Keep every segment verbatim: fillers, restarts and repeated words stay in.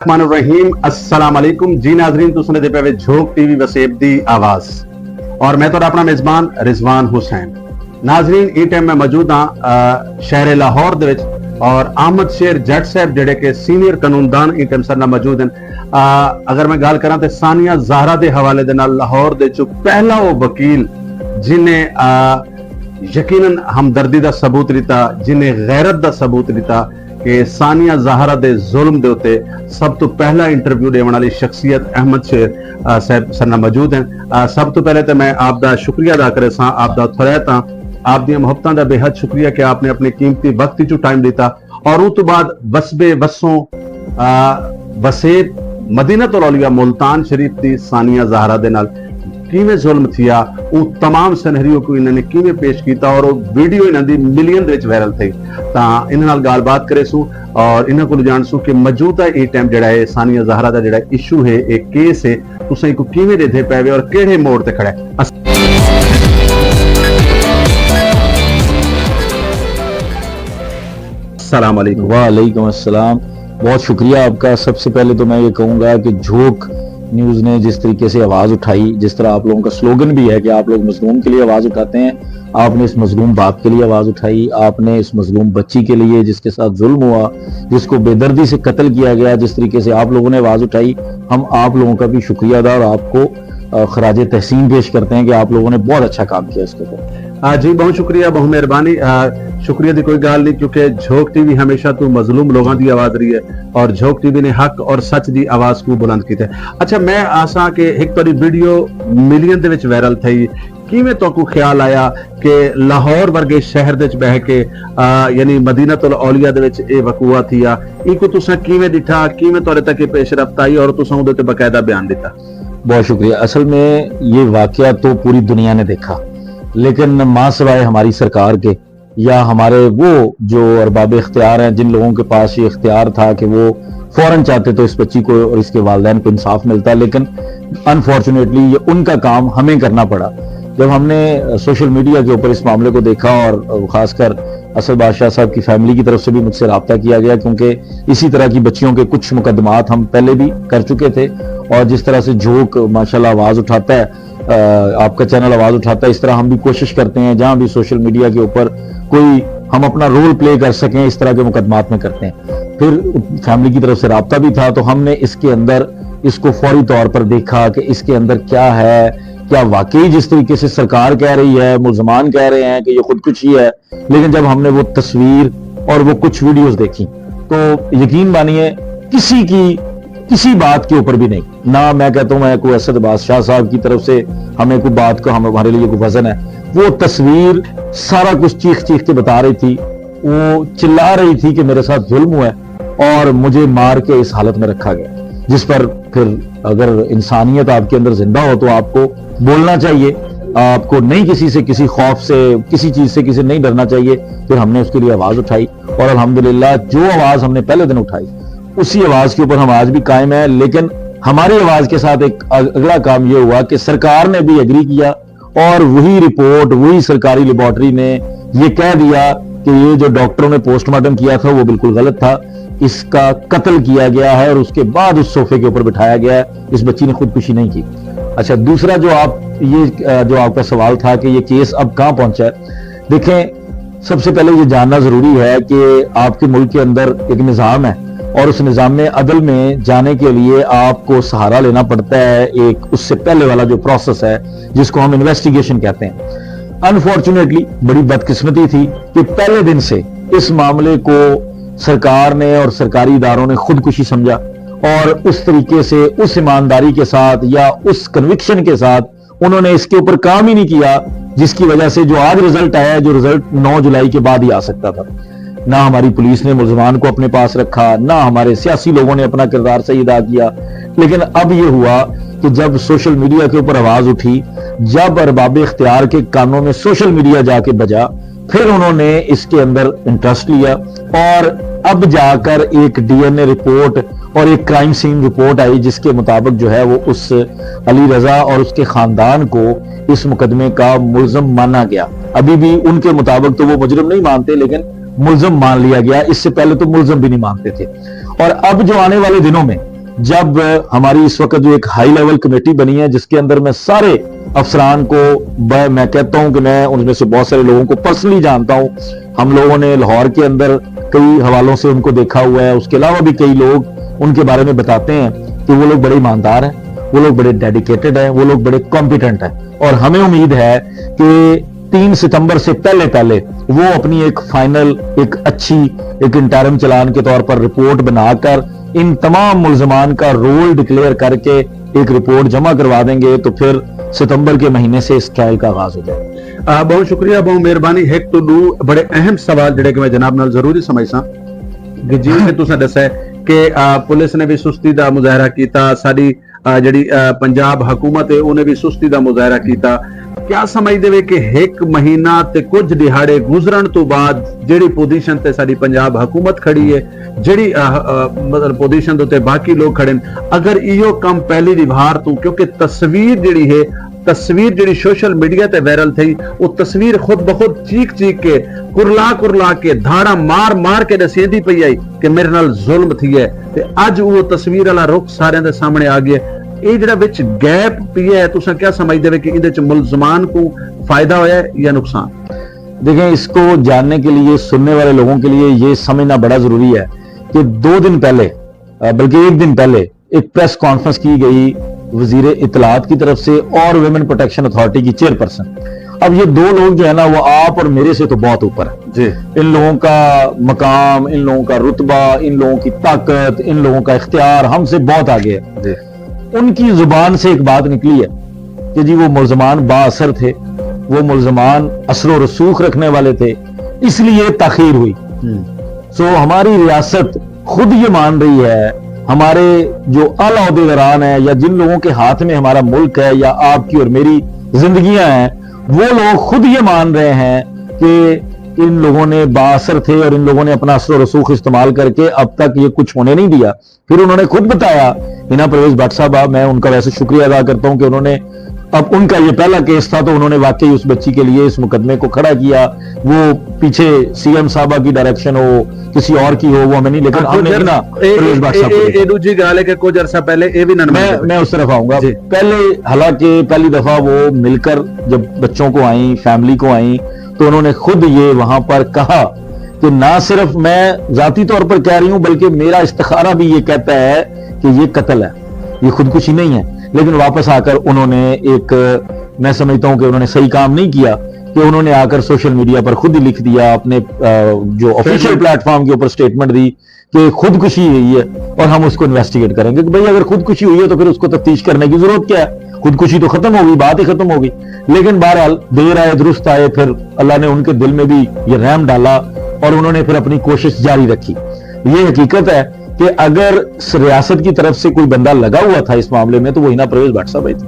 الرحمن الرحیم۔ السلام علیکم جی ناظرین، تساں دے پے وے جھوک ٹی وی وسیب دی آواز اور میں تہاڈا اپنا میزبان رضوان حسین۔ ناظرین، ایں ٹائم میں موجود ہاں، آ، شہر لاہور دے وچ، اور احمد شیر جٹ صاحب جڑے کہ سینئر قانون دان ایں ٹائم ساڈے نال موجود ہیں۔ آ، اگر میں گال کراں تے ثانیہ زہرا دے حوالے دے نال لاہور دے چوں پہلا وہ وکیل جن نے، آ، یقیناً ہمدردی دا ثبوت ݙتا، جن نے غیرت دا ثبوت ݙتا کہ ثانیہ زہرا دے ظلم دے اتے سب توں پہلا انٹرویو ݙیوݨ والی شخصیت احمد شیر، آ، صاحب ساڈے نال موجود ہیں۔ آ، سب توں پہلے تے میں آپ دا شکریہ ادا کرے ساں، آپ دا اتھوں رہ تاں آپ دیاں محبتاں دا بے حد شکریہ کہ آپ نے اپنے قیمتی وقت وچوں ٹائم ݙتا۔ اور اوں توں بعد وسبے وسوں، آ، وسیب مدینہ الاولیاء ملتان شریف دی ثانیہ زہرا دے نال کیویں ظلم تھیا، اوں تمام سینیریو کوں انہاں نے کیویں پیش کیتا اور او ویڈیو انہاں دی ملین دے وچ وائرل تھئی۔ تاں انہاں نال گال بات کریسوں اور انہاں کولوں جانڑسوں کہ موجودہ اے ٹائم جیڑھا اے ثانیہ زہرا دا جیڑھا ایشو ہے، اے کیس ہے، تساں ایکوں کیویں ݙیہدے پئے وے اور کیڑھے موڑ تے کھڑا ہے؟ السلام علیکم۔ وعلیکم السلام۔ بہت شکریہ آپ کا۔ سب سے پہلے تو میں یہ کہوں گا کہ جھوک نیوز نے جس طریقے سے آواز اٹھائی، جس طرح آپ لوگوں کا سلوگن بھی ہے کہ آپ لوگ مظلوم کے لیے آواز اٹھاتے ہیں، آپ نے اس مظلوم باپ کے لیے آواز اٹھائی، آپ نے اس مظلوم بچی کے لیے جس کے ساتھ ظلم ہوا، جس کو بے دردی سے قتل کیا گیا، جس طریقے سے آپ لوگوں نے آواز اٹھائی، ہم آپ لوگوں کا بھی شکریہ ادا اور آپ کو، آ، خراج تحسین پیش کرتے ہیں کہ آپ لوگوں نے بہت اچھا کام کیا اس کے اوپر۔ آ، جی، بہت شکریہ، بہت مہربانی۔ آ، شکریہ دی کوئی گال نہیں، کیونکہ جھوک ٹی وی ہمیشہ تو مظلوم لوگاں دی آواز رہی ہے اور جھوک ٹی وی نے حق اور سچ دی آواز کو بلند کیتا ہے۔ اچھا، میں آساں کہ ایک تہاڈی ویڈیو ملین دے وچ وائرل تھئی، کیویں تہاکوں خیال آیا کہ لاہور ورگے شہر دے وچ بہہ کے، آ، یعنی مدینہ الاولیاء دے وچ اے وقوعہ تھیا، اینکوں تساں کیویں ڈٹھا، کیویں تہاڈے تک اے پیش رفت آئی اور تساں اوندے تے باقاعدہ بیان ڈتا؟ بہت شکریہ۔ اصل میں یہ واقعہ تو پوری دنیا نے دیکھا، لیکن ماں سوائے ہماری سرکار کے یا ہمارے وہ جو ارباب اختیار ہیں، جن لوگوں کے پاس یہ اختیار تھا کہ وہ فوراً چاہتے تو اس بچی کو اور اس کے والدین کو انصاف ملتا، لیکن انفارچونیٹلی یہ ان کا کام ہمیں کرنا پڑا۔ جب ہم نے سوشل میڈیا کے اوپر اس معاملے کو دیکھا اور خاص کر اسد بادشاہ صاحب کی فیملی کی طرف سے بھی مجھ سے رابطہ کیا گیا، کیونکہ اسی طرح کی بچیوں کے کچھ مقدمات ہم پہلے بھی کر چکے تھے، اور جس طرح سے جھوک ماشاءاللہ آواز اٹھاتا ہے، آ، آپ کا چینل آواز اٹھاتا ہے، اس طرح ہم بھی کوشش کرتے ہیں جہاں بھی سوشل میڈیا کے اوپر کوئی ہم اپنا رول پلے کر سکیں، اس طرح کے مقدمات میں کرتے ہیں۔ پھر فیملی کی طرف سے رابطہ بھی تھا، تو ہم نے اس کے اندر اس کو فوری طور پر دیکھا کہ اس کے اندر کیا ہے، کیا واقعی جس طریقے سے سرکار کہہ رہی ہے، ملزمان کہہ رہے ہیں کہ یہ خودکشی ہے، لیکن جب ہم نے وہ تصویر اور وہ کچھ ویڈیوز دیکھی تو یقین مانیے کسی کی، کسی بات کے اوپر بھی نہیں۔ نہ میں کہتا ہوں میں کوئی اسد بادشاہ صاحب کی طرف سے ہمیں کوئی بات کا ہم، ہمارے لیے کوئی وزن ہے۔ وہ تصویر سارا کچھ چیخ چیخ کے بتا رہی تھی، وہ چلا رہی تھی کہ میرے ساتھ ظلم ہوا ہے اور مجھے مار کے اس حالت میں رکھا گیا، جس پر پھر اگر انسانیت آپ کے اندر زندہ ہو تو آپ کو بولنا چاہیے، آپ کو نہیں کسی سے، کسی خوف سے، کسی چیز سے، کسی نہیں ڈرنا چاہیے۔ پھر ہم نے اس کے لیے آواز اٹھائی اور الحمدللہ جو آواز ہم نے پہلے دن اٹھائی، اسی آواز کے اوپر ہم آج بھی قائم ہیں۔ لیکن ہماری آواز کے ساتھ ایک اگ-، اگلا کام یہ ہوا کہ سرکار نے بھی ایگری کیا اور وہی رپورٹ، وہی سرکاری لیبارٹری نے یہ کہہ دیا کہ یہ جو ڈاکٹروں نے پوسٹ مارٹم کیا تھا وہ بالکل غلط تھا، اس کا قتل کیا گیا ہے اور اس کے بعد اس صوفے کے اوپر بٹھایا گیا ہے، اس بچی نے خودکشی نہیں کی۔ اچھا، دوسرا جو آپ یہ، جو آپ کا سوال تھا کہ یہ کیس اب کہاں پہنچا ہے، دیکھیں، سب سے پہلے یہ جاننا ضروری ہے کہ آپ کے ملک کے اندر ایک نظام ہے اور اس نظام عدل میں جانے کے لیے آپ کو سہارا لینا پڑتا ہے، ایک اس سے پہلے والا جو پروسیس ہے جس کو ہم انویسٹیگیشن کہتے ہیں۔ انفارچونیٹلی بڑی بدقسمتی تھی کہ پہلے دن سے اس معاملے کو سرکار نے اور سرکاری اداروں نے خودکشی سمجھا اور اس طریقے سے، اس ایمانداری کے ساتھ یا اس کنوکشن کے ساتھ انہوں نے اس کے اوپر کام ہی نہیں کیا، جس کی وجہ سے جو آج رزلٹ آیا ہے، جو رزلٹ نو جولائی کے بعد ہی آ سکتا تھا۔ نہ ہماری پولیس نے ملزمان کو اپنے پاس رکھا، نہ ہمارے سیاسی لوگوں نے اپنا کردار صحیح ادا کیا۔ لیکن اب یہ ہوا کہ جب سوشل میڈیا کے اوپر آواز اٹھی، جب ارباب اختیار کے کانوں میں سوشل میڈیا جا کے بجا، پھر انہوں نے اس کے اندر انٹرسٹ لیا اور اب جا کر ایک ڈی این اے رپورٹ اور ایک کرائم سین رپورٹ آئی، جس کے مطابق جو ہے وہ اس علی رضا اور اس کے خاندان کو اس مقدمے کا ملزم مانا گیا۔ ابھی بھی ان کے مطابق تو وہ مجرم نہیں مانتے، لیکن ملزم مان لیا گیا۔ اس سے پہلے تو ملزم بھی نہیں مانتے تھے۔ اور اب جو آنے والے دنوں میں جب ہماری اس وقت جو ایک ہائی لیول کمیٹی بنی ہے، جس کے اندر میں سارے افسران کو ب- میں کہتا ہوں کہ میں ان میں سے بہت سارے لوگوں کو پرسنلی جانتا ہوں۔ ہم لوگوں نے لاہور کے اندر کئی حوالوں سے ان کو دیکھا ہوا ہے، اس کے علاوہ بھی کئی لوگ ان کے بارے میں بتاتے ہیں کہ وہ لوگ بڑے ایماندار ہیں، وہ لوگ بڑے ڈیڈیکیٹڈ ہیں، وہ لوگ بڑے کمپیٹنٹ ہیں۔ اور ہمیں امید ہے کہ تین ستمبر سے پہلے پہلے وہ اپنی ایک فائنل، ایک اچھی، ایک انٹرم چلان کے طور پر رپورٹ بنا کر ان تمام ملزمان کا رول ڈکلیئر کر کے ایک رپورٹ جمع کروا دیں گے، تو پھر ستمبر کے مہینے سے اس ٹرائل کا آغاز ہو جائے گا۔ آ، بہت شکریہ، بہت مہربانی۔ ہک تو ڈو بڑے اہم سوال جڑے کہ میں جناب نال ضروری سمجھساں کہ جی کہ تساں ڈسا ہے کہ آ، پولیس نے بھی سستی دا مظاہرہ کیتا، ساری آ، جڑی آ، پنجاب حکومت ہے انہیں بھی سستی دا مظاہرہ کیتا۔ کیا سمجھ دے وے کہ ہک مہینہ تے کچھ دیہاڑے گزرن تو بعد جڑی پوزیشن تے ساری پنجاب حکومت کھڑی ہے، جڑی آ، آ، مطلب پوزیشن تے باقی لوگ کھڑے ہیں، اگر ایو کم پہلی دی بھار تو، کیونکہ تصویر جڑی ہے، تصویر جڑی سوشل میڈیا تے وائرل تھئی، وہ تصویر خود بخود چیک چیک کے، کرلا کرلا کے، دھاڑا مار مار کے ڈسیندی پئی آئی کہ میرے نال ظلم تھی ہے۔ تے اج وہ تصویر والا رخ سارے دے سامنے آ گیا۔ یہ جڑا وچ گیپ پی ہے، تساں کیا سمجھدے وے کہ اندے چ ملزمان کو فائدہ ہویا ہے یا نقصان؟ دیکھیں، اس کو جاننے کے لیے، سننے والے لوگوں کے لیے یہ سمجھنا بڑا ضروری ہے کہ دو دن پہلے، آ، بلکہ ایک دن پہلے ایک پریس کانفرنس کی گئی وزیر اطلاعات کی طرف سے اور ویمن پروٹیکشن اتھارٹی کی چیئرپرسن۔ اب یہ دو لوگ جو ہے نا، وہ آپ اور میرے سے تو بہت اوپر ہیں۔ جی۔ ان لوگوں کا مقام، ان لوگوں کا رتبہ، ان لوگوں کی طاقت، ان لوگوں کا اختیار ہم سے بہت آگے ہے۔ جی۔ ان کی زبان سے ایک بات نکلی ہے کہ جی، وہ ملزمان با اثر تھے، وہ ملزمان اثر و رسوخ رکھنے والے تھے، اس لیے تاخیر ہوئی۔ سو ہماری ریاست خود یہ مان رہی ہے، ہمارے جو اعلیٰ عہدیداران ہیں یا جن لوگوں کے ہاتھ میں ہمارا ملک ہے یا آپ کی اور میری زندگیاں ہیں، وہ لوگ خود یہ مان رہے ہیں کہ ان لوگوں نے با اثر تھے اور ان لوگوں نے اپنا اثر و رسوخ استعمال کر کے اب تک یہ کچھ ہونے نہیں دیا۔ پھر انہوں نے خود بتایا، حنا پرویز بٹ صاحبہ، میں ان کا ویسے شکریہ ادا کرتا ہوں کہ انہوں نے، اب ان کا یہ پہلا کیس تھا تو انہوں نے واقعی اس بچی کے لیے اس مقدمے کو کھڑا کیا۔ وہ پیچھے سی ایم صاحبہ کی ڈائریکشن ہو، کسی اور کی ہو، وہ ہمیں نہیں، لیکن ہم نے حنا پرویز بٹ صاحب کو دیکھا۔ دوجی گال ہے کہ کچھ عرصہ پہلے یہ بھی نہ میں میں اس طرف آؤں گا۔ جی۔ پہلے، حالانکہ پہلی دفعہ وہ مل کر جب بچوں کو آئیں، فیملی کو آئیں، تو انہوں نے خود یہ وہاں پر کہا کہ نہ صرف میں ذاتی طور پر کہہ رہی ہوں، بلکہ میرا استخارہ بھی یہ کہتا ہے کہ یہ قتل ہے، یہ خودکشی نہیں ہے۔ لیکن واپس آ کر انہوں نے ایک، میں سمجھتا ہوں کہ انہوں نے صحیح کام نہیں کیا کہ انہوں نے آ کر سوشل میڈیا پر خود ہی لکھ دیا، اپنے آ، جو آفیشل پلیٹ فارم کے اوپر سٹیٹمنٹ دی کہ خودکشی ہوئی ہے اور ہم اس کو انویسٹیگیٹ کریں گے کہ بھئی، اگر خودکشی ہوئی ہے تو پھر اس کو تفتیش کرنے کی ضرورت کیا ہے؟ خودکشی تو ختم ہو گئی، بات ہی ختم ہو گئی۔ لیکن بہرحال، دیر آئے درست آئے، پھر اللہ نے ان کے دل میں بھی یہ رحم ڈالا اور انہوں نے پھر اپنی کوشش جاری رکھی۔ یہ حقیقت ہے کہ اگر س- ریاست کی طرف سے کوئی بندہ لگا ہوا تھا اس معاملے میں، تو وہ حنا پرویز بٹ صاحب ہی تھے۔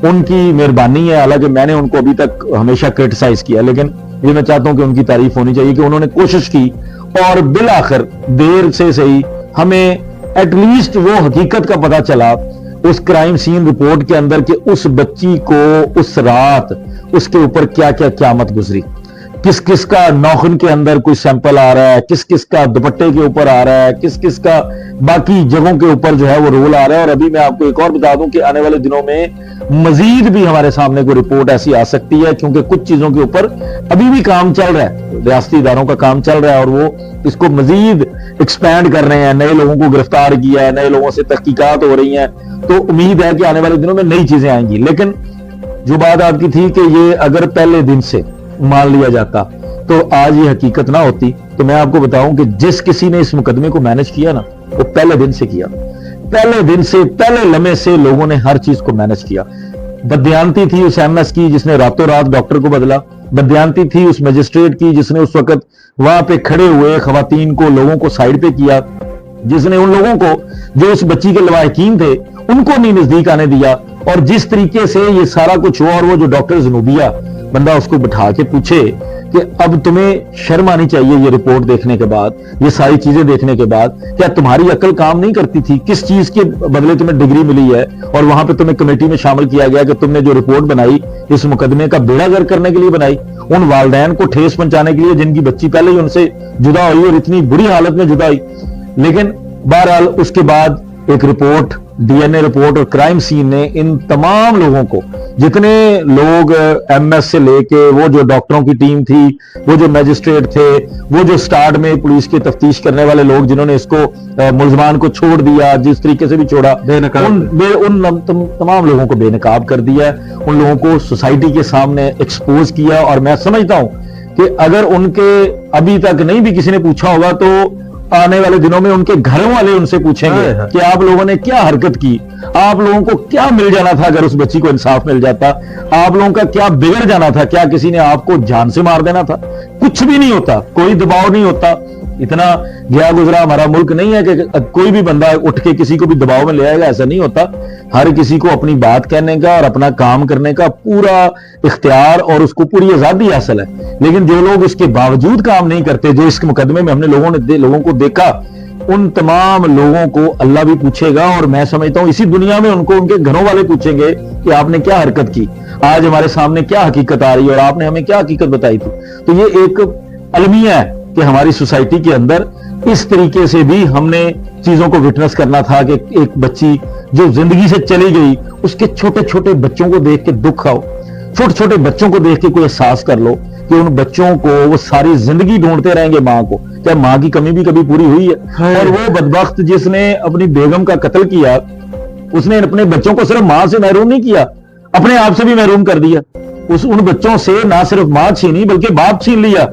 ان کی مہربانی ہے، حالانکہ میں نے ان کو ابھی تک ہمیشہ کرٹیسائز کیا، لیکن یہ میں چاہتا ہوں کہ ان کی تعریف ہونی چاہیے کہ انہوں نے کوشش کی اور بالآخر دیر سے صحیح ہمیں ایٹ لیسٹ وہ حقیقت کا پتہ چلا اس کرائم سین رپورٹ کے اندر کہ اس بچی کو اس رات اس کے اوپر کیا کیا قیامت گزری، کس کس کا ناخن کے اندر کوئی سیمپل آ رہا ہے، کس کس کا دوپٹے کے اوپر آ رہا ہے، کس کس کا باقی جگہوں کے اوپر جو ہے وہ رول آ رہا ہے۔ اور ابھی میں آپ کو ایک اور بتا دوں کہ آنے والے دنوں میں مزید بھی ہمارے سامنے کوئی رپورٹ ایسی آ سکتی ہے، کیونکہ کچھ چیزوں کے اوپر ابھی بھی کام چل رہا ہے، ریاستی اداروں کا کام چل رہا ہے اور وہ اس کو مزید ایکسپینڈ کر رہے ہیں، نئے لوگوں کو گرفتار کیا ہے، نئے لوگوں سے تحقیقات ہو رہی ہیں۔ تو امید ہے کہ آنے والے دنوں میں نئی چیزیں آئیں گی۔ لیکن جو بات آپ کی تھی کہ یہ اگر پہلے دن سے مان لیا جاتا تو آج یہ حقیقت نہ ہوتی۔ تو میں آپ کو بتاؤں کہ جس کسی نے اس مقدمے کو مینج کیا نا، وہ پہلے دن سے کیا۔ پہلے دن سے، پہلے لمحے سے لوگوں نے ہر چیز کو مینج کیا۔ بدیانتی تھی اس ایم ایس کی، جس نے راتوں رات ڈاکٹر کو بدلا۔ بدیانتی تھی اس مجسٹریٹ کی، جس نے اس وقت وہاں پہ کھڑے ہوئے خواتین کو، لوگوں کو سائیڈ پہ کیا، جس نے ان لوگوں کو جو اس بچی کے لواحقین تھے، ان کو نہیں نزدیک آنے دیا۔ اور جس طریقے سے یہ سارا کچھ ہوا، اور وہ جو ڈاکٹر زنوبیہ، بندہ اس کو بٹھا کے پوچھے کہ اب تمہیں شرم آنی چاہیے یہ رپورٹ دیکھنے کے بعد، یہ ساری چیزیں دیکھنے کے بعد، کیا تمہاری عقل کام نہیں کرتی تھی؟ کس چیز کے بدلے تمہیں ڈگری ملی ہے اور وہاں پہ تمہیں کمیٹی میں شامل کیا گیا کہ تم نے جو رپورٹ بنائی اس مقدمے کا بیڑا گرک کرنے کے لیے بنائی، ان والدین کو ٹھیس پہنچانے کے لیے جن کی بچی پہلے ہی ان سے جدا ہوئی اور اتنی بری حالت میں جدا ہوئی۔ لیکن بہرحال اس کے بعد ایک رپورٹ، ڈی این اے رپورٹ اور کرائم سین نے ان تمام لوگوں کو، جتنے لوگ ایم ایس سے لے کے وہ جو ڈاکٹروں کی ٹیم تھی، وہ جو میجسٹریٹ تھے، وہ جو سٹارٹ میں پولیس کی تفتیش کرنے والے لوگ جنہوں نے اس کو ملزمان کو چھوڑ دیا، جس طریقے سے بھی چھوڑا، بے نقاب ان بے ان تمام لوگوں کو بے نقاب کر دیا ہے، ان لوگوں کو سوسائٹی کے سامنے ایکسپوز کیا۔ اور میں سمجھتا ہوں کہ اگر ان کے ابھی تک نہیں بھی کسی نے پوچھا ہوگا تو آنے والے دنوں میں ان کے گھروں والے ان سے پوچھیں گے کہ آپ لوگوں نے کیا حرکت کی، آپ لوگوں کو کیا مل جانا تھا اگر اس بچی کو انصاف مل جاتا، آپ لوگوں کا کیا بگڑ جانا تھا، کیا کسی نے آپ کو جان سے مار دینا تھا؟ کچھ بھی نہیں ہوتا، کوئی دباؤ نہیں ہوتا۔ اتنا گیا گزرا ہمارا ملک نہیں ہے کہ کوئی بھی بندہ اٹھ کے کسی کو بھی دباؤ میں لے آئے گا، ایسا نہیں ہوتا۔ ہر کسی کو اپنی بات کہنے کا اور اپنا کام کرنے کا پورا اختیار اور اس کو پوری آزادی حاصل ہے، لیکن جو لوگ اس کے باوجود کام نہیں کرتے، جو اس مقدمے میں ہم نے لوگوں نے دے, لوگوں کو دیکھا، ان تمام لوگوں کو اللہ بھی پوچھے گا۔ اور میں سمجھتا ہوں اسی دنیا میں ان کو ان کے گھروں والے پوچھیں گے کہ آپ نے کیا حرکت کی، آج ہمارے سامنے کیا حقیقت آ رہی ہے اور آپ نے ہمیں کیا حقیقت بتائی تھی۔ تو یہ ایک المیہ ہے کہ ہماری سوسائٹی کے اندر اس طریقے سے بھی ہم نے چیزوں کو وٹنس کرنا تھا کہ ایک بچی جو زندگی سے چلی گئی، اس کے چھوٹے چھوٹے بچوں کو دیکھ کے دکھ آؤ، چھوٹے چھوٹے بچوں کو دیکھ کے کوئی احساس کر لو کہ ان بچوں کو وہ ساری زندگی ڈھونڈتے رہیں گے ماں کو۔ کیا ماں کی کمی بھی کبھی پوری ہوئی ہے؟ اور وہ بدبخت جس نے اپنی بیگم کا قتل کیا، اس نے اپنے بچوں کو صرف ماں سے محروم نہیں کیا، اپنے آپ سے بھی محروم کر دیا۔ اس ان بچوں سے نہ صرف ماں چھینی بلکہ باپ چھین لیا،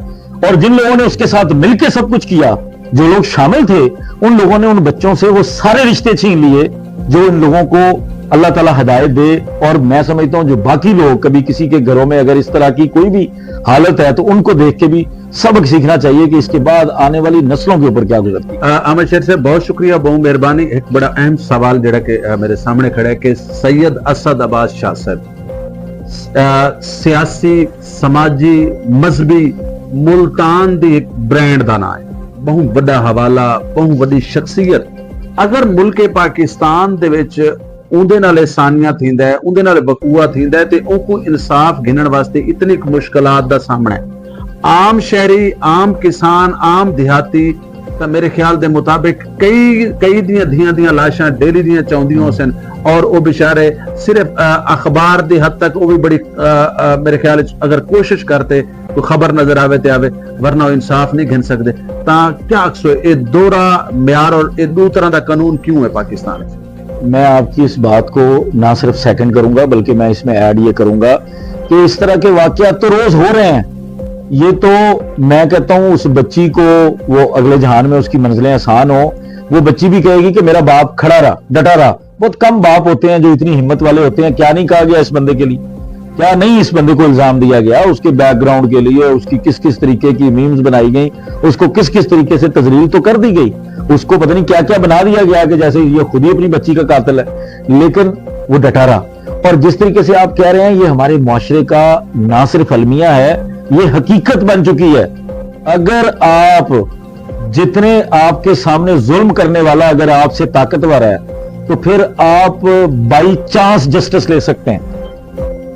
اور جن لوگوں نے اس کے ساتھ مل کے سب کچھ کیا، جو لوگ شامل تھے، ان لوگوں نے ان بچوں سے وہ سارے رشتے چھین لیے جو ان لوگوں کو اللہ تعالیٰ ہدایت دے۔ اور میں سمجھتا ہوں جو باقی لوگ کبھی کسی کے گھروں میں اگر اس طرح کی کوئی بھی حالت ہے تو ان کو دیکھ کے بھی سبق سیکھنا چاہیے کہ اس کے بعد آنے والی نسلوں کے اوپر کیا گزرتی ہے۔ آ، احمد شیر صاحب، بہت شکریہ، بہت مہربانی۔ ایک بڑا اہم سوال جڑا کہ آ، میرے سامنے کھڑا ہے کہ سید اسد عباس شاہ صاحب، آ، سیاسی، سماجی، مذہبی، ملتان دی ایک برانڈ دا نام ہے، بہت وڈا حوالہ، بہت وڈی شخصیت۔ اگر ملک پاکستان دے وچ اوندے نال احسانیہ تھیندا ہے، اوندے نال وقوع تھیندا ہے تے اوکوں انصاف گھنݨ واسطے اتنی کُ مشکلات دا سامݨا ہے۔ عام شہری، عام کسان، عام دیہاتی تاں میرے خیال دے مطابق کئی، کئی دیاں دھیاں دیاں لاشاں ڈیلی دیاں چوندیاں ہوسن، اور او بیچارے صرف، آ، اخبار دی حد تک او وی بڑی، آ، آ، میرے خیال وچ اگر کوشش کرتے کوئی خبر نظر آوے تے آوے، ورنہ او انصاف نہیں گھن سکدے۔ تاں کیا آکھسو، اے دوہرا معیار اور اے ݙو طرح دا قانون کیوں ہے پاکستان وچ؟ میں آپ کی اس بات کو نہ صرف سیکنڈ کروں گا بلکہ میں اس میں ایڈ یہ کروں گا کہ اس طرح کے واقعات تو روز ہو رہے ہیں۔ یہ تو میں کہتا ہوں اس بچی کو، وہ اگلے جہان میں اس کی منزلیں آسان ہوں، وہ بچی بھی کہے گی کہ میرا باپ کھڑا رہا، ڈٹا رہا۔ بہت کم باپ ہوتے ہیں جو اتنی ہمت والے ہوتے ہیں۔ کیا نہیں کہا گیا اس بندے کے لیے؟ کیا نہیں اس بندے کو الزام دیا گیا اس کے بیک گراؤنڈ کے لیے، اس کی کس کس طریقے کی میمز بنائی گئیں، اس کو کس کس طریقے سے تذلیل تو کر دی گئی، اس کو پتہ نہیں کیا کیا بنا دیا گیا کہ جیسے یہ خود ہی اپنی بچی کا قاتل ہے، لیکن وہ ڈٹا رہا۔ اور جس طریقے سے آپ کہہ رہے ہیں، یہ ہمارے معاشرے کا نہ صرف المیہ ہے، یہ حقیقت بن چکی ہے۔ اگر آپ، جتنے آپ کے سامنے ظلم کرنے والا اگر آپ سے طاقتور ہے تو پھر آپ بائی چانس جسٹس لے سکتے ہیں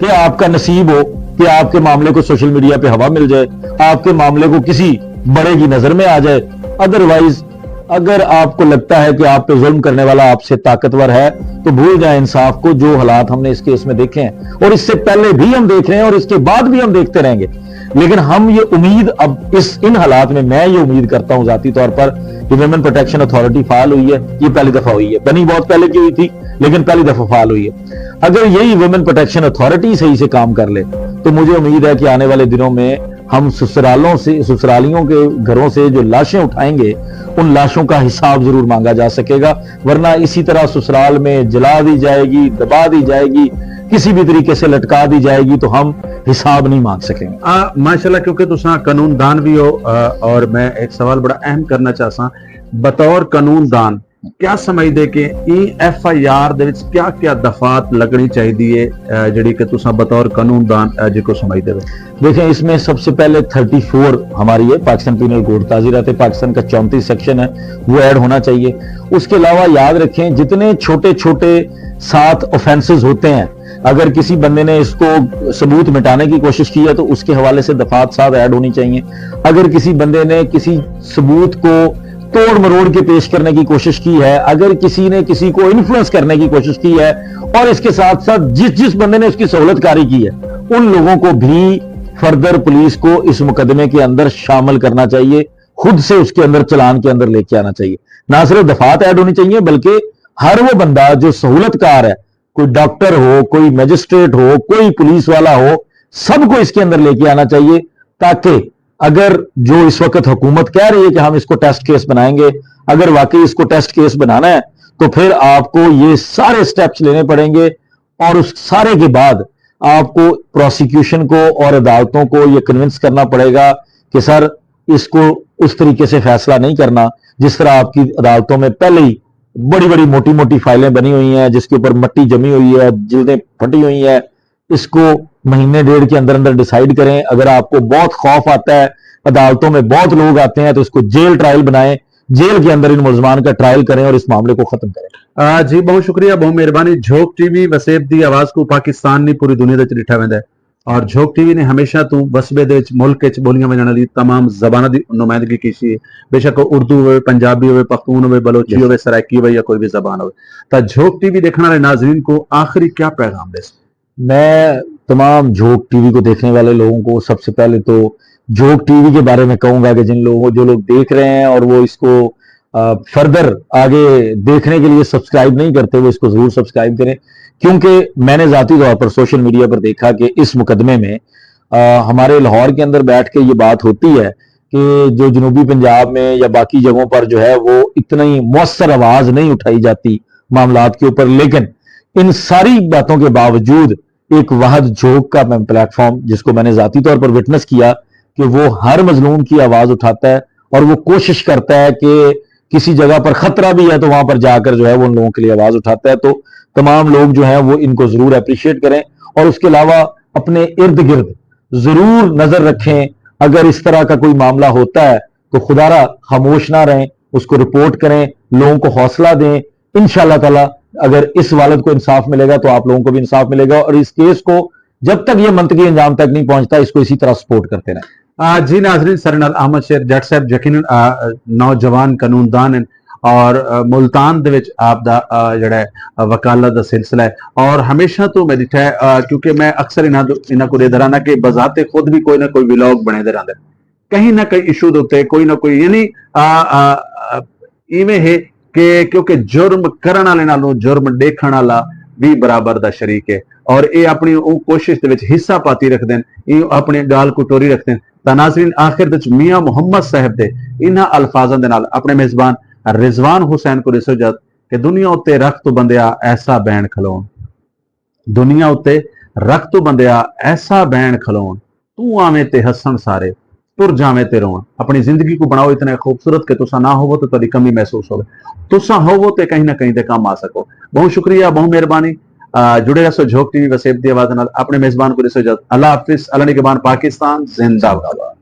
کہ آپ کا نصیب ہو کہ آپ کے معاملے کو سوشل میڈیا پہ ہوا مل جائے، آپ کے معاملے کو کسی بڑے کی نظر میں آ جائے۔ ادروائز اگر آپ کو لگتا ہے کہ آپ پہ ظلم کرنے والا آپ سے طاقتور ہے تو بھول جائیں انصاف کو، جو حالات ہم نے اس کیس میں دیکھے ہیں اور اس سے پہلے بھی ہم دیکھ رہے ہیں اور اس کے بعد بھی ہم دیکھتے رہیں گے۔ لیکن ہم یہ امید اب اس، ان حالات میں میں یہ امید کرتا ہوں ذاتی طور پر کہ ویمن پروٹیکشن اتھارٹی فعال ہوئی ہے، یہ پہلی دفعہ ہوئی ہے، بنی بہت پہلے کی ہوئی تھی لیکن پہلی دفعہ فعال ہوئی ہے۔ اگر یہی ویمن پروٹیکشن اتھارٹی صحیح سے کام کر لے تو مجھے امید ہے کہ آنے والے دنوں میں ہم سسرالوں سے، سسرالیوں کے گھروں سے جو لاشیں اٹھائیں گے، ان لاشوں کا حساب ضرور مانگا جا سکے گا، ورنہ اسی طرح سسرال میں جلا دی جائے گی، دبا دی جائے گی، کسی بھی طریقے سے لٹکا دی جائے گی تو ہم حساب نہیں مانگ سکیں گے۔ آ، ماشاءاللہ، کیونکہ تساں قانون دان بھی ہو، آ، اور میں ایک سوال بڑا اہم کرنا چاہساں، بطور قانون دان کیا سمجھدے کہ ایں ایف آئی آر دے وچ کیا کیا دفعات لگنی چاہیدی ہے، آ، جڑی کہ تساں بطور قانون دان، آ، جی کو سمجھدے ہو؟ دیکھیں، اس میں سب سے پہلے تھرٹی فور ہماری ہے، پاکستان پینل کوڈ، تعزیرات پاکستان کا چونتیس سیکشن ہے، وہ ایڈ ہونا چاہیے۔ اس کے علاوہ یاد رکھیں، جتنے چھوٹے چھوٹے ساتھ آفینسز ہوتے ہیں، اگر کسی بندے نے اس کو ثبوت مٹانے کی کوشش کی ہے تو اس کے حوالے سے دفعات ساتھ ایڈ ہونی چاہیے۔ اگر کسی بندے نے کسی ثبوت کو توڑ مروڑ کے پیش کرنے کی کوشش کی ہے، اگر کسی نے کسی کو انفلوئنس کرنے کی کوشش کی ہے، اور اس کے ساتھ ساتھ جس جس بندے نے اس کی سہولت کاری کی ہے، ان لوگوں کو بھی فردر پولیس کو اس مقدمے کے اندر شامل کرنا چاہیے، خود سے اس کے اندر، چلان کے اندر لے کے آنا چاہیے۔ نہ صرف دفعات ایڈ ہونی چاہیے، بلکہ ہر وہ بندہ جو سہولت کار ہے، کوئی ڈاکٹر ہو، کوئی مجسٹریٹ ہو، کوئی پولیس والا ہو، سب کو اس کے اندر لے کے آنا چاہیے، تاکہ اگر جو اس وقت حکومت کہہ رہی ہے کہ ہم اس کو ٹیسٹ کیس بنائیں گے، اگر واقعی اس کو ٹیسٹ کیس بنانا ہے، تو پھر آپ کو یہ سارے سٹیپس لینے پڑیں گے، اور اس سارے کے بعد آپ کو پراسیکیوشن کو اور عدالتوں کو یہ کنونس کرنا پڑے گا کہ سر، اس کو اس طریقے سے فیصلہ نہیں کرنا، جس طرح آپ کی عدالتوں میں پہلے ہی بڑی بڑی موٹی موٹی فائلیں بنی ہوئی ہیں، جس کے اوپر مٹی جمی ہوئی ہے، جلدیں پھٹی ہوئی ہیں۔ اس کو مہینے ڈیڑھ کے اندر اندر ڈیسائیڈ کریں۔ اگر آپ کو بہت خوف آتا ہے، عدالتوں میں بہت لوگ آتے ہیں، تو اس کو جیل ٹرائل بنائیں، جیل کے اندر ان ملزمان کا ٹرائل کریں اور اس معاملے کو ختم کریں۔ آ، جی، بہت شکریہ، بہت مہربانی۔ جھوک ٹی وی وسیب دی آواز کو پاکستان نہیں، پوری دنیا دے وچ ڈٹھا ویندا ہے۔ اور جھوک ٹی وی نے ہمیشہ تو وسبے دے وچ، ملک وچ بولیاں ونجن والی تمام زباناں دی نمائندگی کی سی ہے۔ بے شک وہ اردو ہوئے، پنجابی ہوئے، پختون ہوئے، بلوچی ہوئے، سرائیکی ہوئے یا کوئی بھی زبان ہوئے۔ تا جھوک ٹی وی دیکھن والے ناظرین کو آخری کیا پیغام دے؟ میں تمام جھوک ٹی وی کو دیکھنے والے لوگوں کو سب سے پہلے تو جھوک ٹی وی کے بارے میں کہوں گا کہ جن لوگوں، جو لوگ دیکھ رہے ہیں اور وہ اس کو، آ، فردر آگے دیکھنے کے لیے سبسکرائب نہیں کرتے، وہ اس کو ضرور سبسکرائب کریں، کیونکہ میں نے ذاتی طور پر سوشل میڈیا پر دیکھا کہ اس مقدمے میں، آ، ہمارے لاہور کے اندر بیٹھ کے یہ بات ہوتی ہے کہ جو جنوبی پنجاب میں یا باقی جگہوں پر جو ہے، وہ اتنی مؤثر آواز نہیں اٹھائی جاتی معاملات کے اوپر، لیکن ان ساری باتوں کے باوجود ایک وحد جھوک کا میں پلیٹ فارم، جس کو میں نے ذاتی طور پر وٹنس کیا کہ وہ ہر مظلوم کی آواز اٹھاتا ہے اور وہ کوشش کرتا ہے کہ کسی جگہ پر خطرہ بھی ہے تو وہاں پر جا کر جو ہے، وہ ان لوگوں کے لیے آواز اٹھاتا ہے۔ تو تمام لوگ جو ہیں، وہ ان کو ضرور اپریشیٹ کریں، اور اس کے علاوہ اپنے ارد گرد ضرور نظر رکھیں۔ اگر اس طرح کا کوئی معاملہ ہوتا ہے تو خدا را خاموش نہ رہیں، اس کو رپورٹ کریں، لوگوں کو حوصلہ دیں۔ ان شاء اللہ تعالیٰ اگر اس والد کو انصاف ملے گا تو آپ لوگوں کو بھی انصاف ملے گا، اور اس کیس کو جب تک یہ منطقی انجام تک نہیں پہنچتا، اس کو اسی طرح سپورٹ کرتے رہیں۔ آ، جی ناظرین، سارے نال احمد شیر جٹ صاحب، یقیناً، آ، نوجوان قانون دان ہیں اور، آ، ملتان دے وچ آپ دا، آ، جڑا ہے، آ، وکالت دا سلسلہ ہے، اور ہمیشہ تو میں ڈٹھا ہے، آ، کیونکہ میں اکثر انہاں دو، انہاں کو ݙیہدا رہنا کہ بذات خود بھی کوئی نہ کوئی ولاگ بݨیندے رہندے، کہیں نہ کہیں ایشو دے اتے کوئی نہ کوئی، یعنی، آ، آ، آ، ایویں ہے کہ کیونکہ جرم کرݨ والے نالوں جرم ݙیکھݨ والا بھی برابر دا شریک ہے، اور اے اپݨی اوں کوشش دے وچ حصہ پاتی رکھدن، اے اپݨی ڳالھ کوں ٹوری رکھدن۔ تاں ناظرین، آخر وچ میاں محمد صاحب دے انہاں الفاظاں دے نال اپݨے میزبان رضوان حسین کو ݙیسو اجازت کہ دنیا اتے رکھ توں بندیا ایسا بین کھلوݨ، دنیا اتے رکھ توں بندیا ایسا بین کھلوݨ، توں آویں تے ہسݨ سارے، ٹر جاویں تے روݨ۔ اپݨی زندگی کوں بݨاؤ اتنے خوبصورت کہ تساں نہ ہووو تے تہاݙی کمی محسوس ہووے، تساں ہووو تے کہیں نہ کہیں دے کم آ سکو۔ بہت شکریہ، بہت مہربانی۔ آ، جڑے رہسو جھوک ٹی وی وسیب دی آواز نال۔ اپݨے میزبان کو ݙیسو اجازت۔ اللہ حافظ، اللہ نگہبان، پاکستان زندہ باد۔